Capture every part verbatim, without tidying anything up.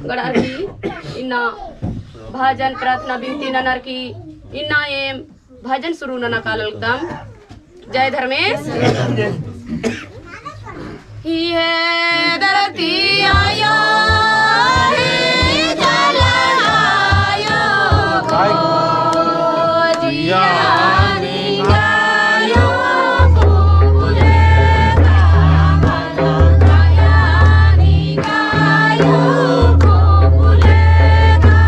गड़ारकी इन्ना भजन प्रार्थना बिनती ननरकी इन्ना एम भजन शुरू नना कालदम। जय धर्मेस। ही है धरती आयो, ही जल आयो, को जिया निंगायो, को बुले का भला काया निंगायो, को बुले का।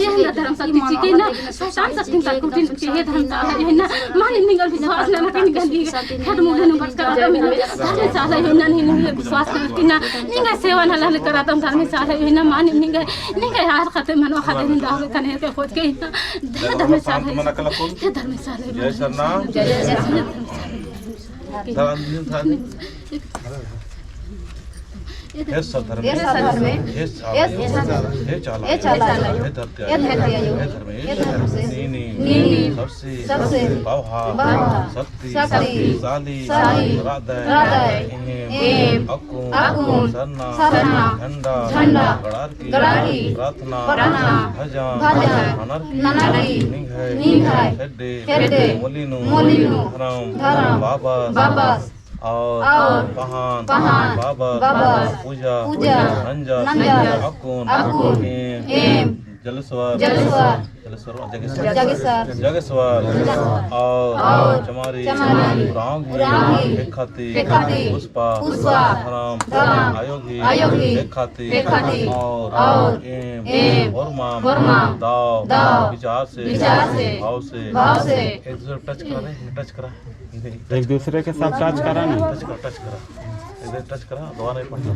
एहना धर्म शक्ति चिके ना, शैतान शक्ति ता कुटिन के हे धर्म ता, एहना मानिम निंगन विश्वास ना, ना निंगन दी, खेत मुंडे नू बरचका रअदम, धर्म साला एहना निंगन विश्वास ना कि ना, निंगन सेवा ना लहले करदम धर्म साला एहना मानिम निंगन, निंगन यार खाते मनवा खाते निंदा होले कने के खोज के एहना, धर्म साला, धर्म साला, जय सरना, जय सरना। हे सत धर्मे, हे सत धर्मे, हे चाला, हे चाला, हे धरती आयो, हे धरती आयो, हे धर्मे, हे धर्मे, नीन, नीन, सबसे, सबसे, बबा, बबा, शक्ति, शक्ति, साली, साली, रअदय, रअदय, एम, एम, अक्कुन, अक्कुन, सरना, सरना, झंडा, झंडा, गड़ारकी, गड़ारकी, प्रार्थना, प्रार्थना, भजन, भजन, ननरकी, ननरकी, निंग्है, निंग्है, खेड्डे, खेड्डे, मोली नू, मोली नू, धरम, धरम, बाबस, बाबस, और, और, पहान, पहान, बाबस, बाबस, पूजा, पूजा, नंजस, नंजस, अक्कुन, अक्कुन, एम, एम, जलेस्वर, जलेस्वर, जलेस्वर, जगेस्वर, जगेस्वर, जगेस्वर, और, और, चमारी, चमारी, उराँव गही, उराँव गही, फेंक खातिर, फेंक खातिर, पुष्पा, पुष्पा, धरम, धरम, आयो गही, आयो गही, फेंक खातिर, फेंक खातिर, और, और, एम, एम, होरमाम, होरमाम, दव, दव, विचार से, विचार से, भाव से, भाव से, एक दूसरे को touch करा रे, touch करा। एक दूसरे के साथ touch करा ना। Touch करा, touch करा। इधर touch करा, दुआ नहीं पढ़ना।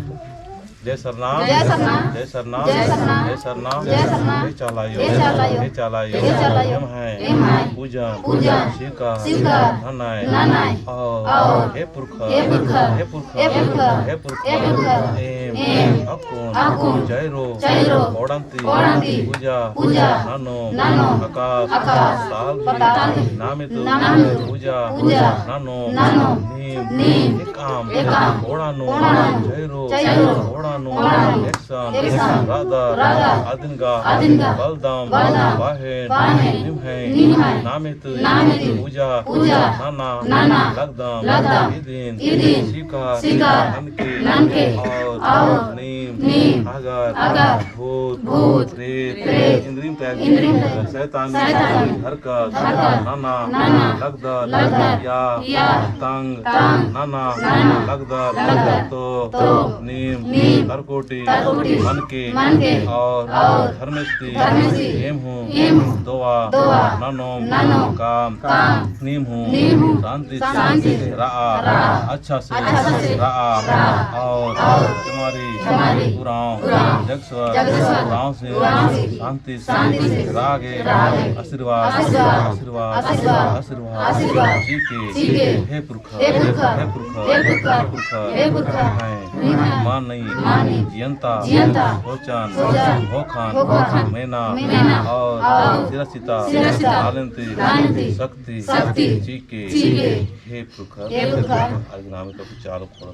जय सरना, जय सरना, जय सरना, जय सरना, जय सरना, जय सरना, हे चाला आयो, हे चाला आयो, हे चाला आयो, हे चाला आयो, एम्है, एम्है, पूजन, पूजन, स्वीकार, स्वीकार, ननय, ननय, और, और, हे पुरखर, हे पुरखर, हे पुरखर, हे पुरखर, हे पुरखर, हे पुरखर, एम, एम, अक्कुन, अक्कुन, चैरो, चैरो, कोड़न्ती, कोड़न्ती, पूजा, पूजा, ननोम, ननोम, आकाश, आकाश, पाताल गही, पाताल गही, नामे तू, नामे तू, पूजा, पूजा, ननोम, ननोम, नीम, नीम, एकअम, एकअम, कोड़ा नू, कोड़ा नू, चैरो, चैरो, कोड़ा नू, कोड़ा नू, एकसन, एकसन, रअदर, रअदर, अदिन गा, अदिन गा, बलदम, बलदम, बहिन, बहिन, निम्है, निम्है, नामे तू, नामे तू, पूजा, पूजा, नना, नना, लगदम, लगदम, इदिन, इदिन, स्वीकार, स्वीकार, ननके, ननके, और, और, नीम, नीम, अगर, अगर, भूत, भूत, प्रेत, प्रेत, इन्द्रिम तक, इन्द्रिम तक, शैतानी, शैतानी, हरकत, हरकत, नना, नना, लगदर, लगदर, या, या, तंग, तंग, नना, नना, लगदर, लगदर, तो, तो, नीम, नीम, तरकोटी, तरकोटी, मनके, मनके, और, और, धर्मेस ती, धर्मेस ती, एम हूँ, एम हूँ, दोवा, दोवा, ननोम, ननोम, काम, काम, नीम हूँ, नीम हूँ, शांति से, शांति से, रआ, रआ, अच्छा से, अच्छा से, रआ, रआ, और, और, चमारी, चमारी, उराँव, उराँव, जगेस्वर, जगेस्वर, उराँव से, उराँव से, शांति से, शांति से, रआ गे, रआ गे, आशीर्वाद, आशीर्वाद, आशीर्वाद, आशीर्वाद, आशीर्वाद, आशीर्वाद, चिके, चिके, हे पुरखर, हे पुरखर, हे पुरखर, हे पुरखर, हे पुरखर, हे पुरखर, हैं, मानी, मानी, जियंता, जियंता, होचन, होचन, होखन, होखन, मेना, मेना, और, और, सिरासिता, सिरासिता, आलंती, आलंती, शक्ति, शक्ति, चिके, चिके, हे पुरखर, हे पुरखर, आज नाम तो चार खोड़ा।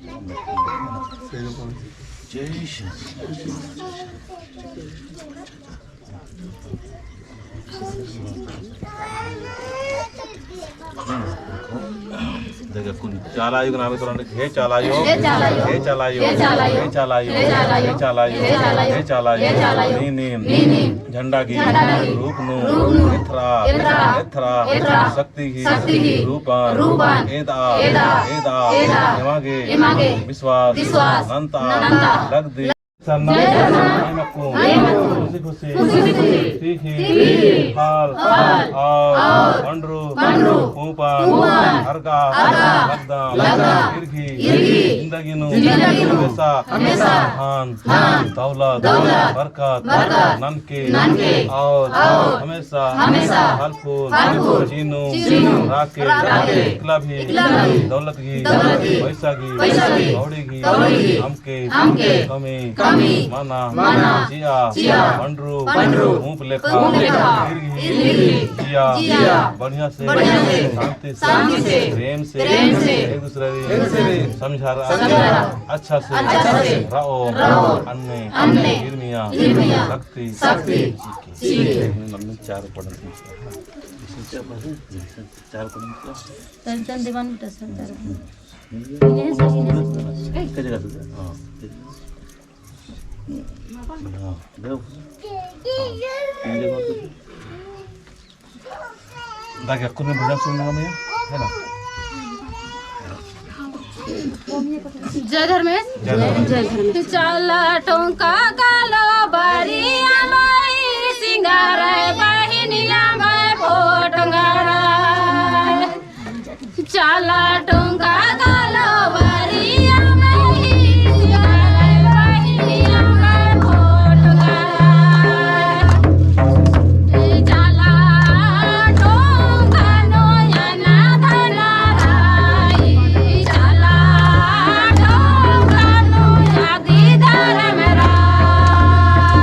जय श्री देखा कुन चाला आयो के नामे तोरा ने, हे चाला आयो, हे चाला आयो, हे चाला आयो, हे चाला आयो, हे चाला आयो, नीम, नीम, झंडा गही, झंडा गही, रूप नू, रूप नू, एथरा, एथरा, एथरा, एथरा, शक्ति गही, शक्ति गही, रूपन, रूपन, एदा, एदा, एदा, एदा, एमा गे, एमा गे, विश्वास, विश्वास, नन्ता, नन्ता, लगदी। सरना, जय सरना। एम अक्कुन, एम अक्कुन, खुशी खुशी, खुशी खुशी, तीखी, तीखी, फल, फल, और, और, पंडरू, पंडरू, पूपन, पूपन, अरगा, अरगा, लगदम, लगदम, इरगी, इरगी, जिंदगी नू, जिंदगी नू, हमेशा, हमेशा, धन, धन, दौलत, दौलत, बरकत, बरकत, ननके, ननके, और, और, हमेशा, हमेशा, फल फूल, फल फूल, चीनू, चीनू, राके, राके, इकला भी, इकला भी, दौलत गही, दौलत गही, पैसा गही, पैसा गही, कौड़ी गही, कौड़ी गही, अमके, अमके, कमी, कमी, मना, मना, चिआ, चिआ, पंडरू, पंडरू, ऊँप लेखा, ऊँप लेखा, इरगी, इरगी, जिया, जिया, बढ़िया से, बढ़िया से, शांति से, शांति से, प्रेम से, प्रेम से, एक दूसरे रे, एक दूसरे रे, समझा रहा, समझा रहा, अच्छा से, अच्छा से, रहो, रहो, अन्ने, अन्ने, इरमिया, इरमिया, शक्ति, शक्ति, चिके। मम्मी चार पढ़न। चार पढ़न। तन, तन दीवान बेटा, सर, चार पढ़न। इन्हें सर, इन्हें सर। एक जगह से, हाँ। हाँ, दे। हाँ, तीन जगह से। दागे अक्कुन में भजन सुनना है, है ना? जय धर्मेस। जय धर्मेस। जय धर्मेस। चाला टोंका कालो बारी अमाई सिंह अरे बहिनिया मैं फोटो गरा। चाला टोंका कालो बरिया मैं ही सिंगारा बहिनिया मैं फोटो गरा। चाला टोंका नोया ना धना राई, चाला टोंका नोया दी धरम राई।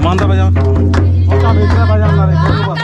मांदा बजाओ। ओका भीतरे बजाओ ना रे, कोई बात।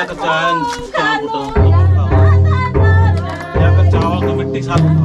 चावल, चावल तो मिट्टी साथ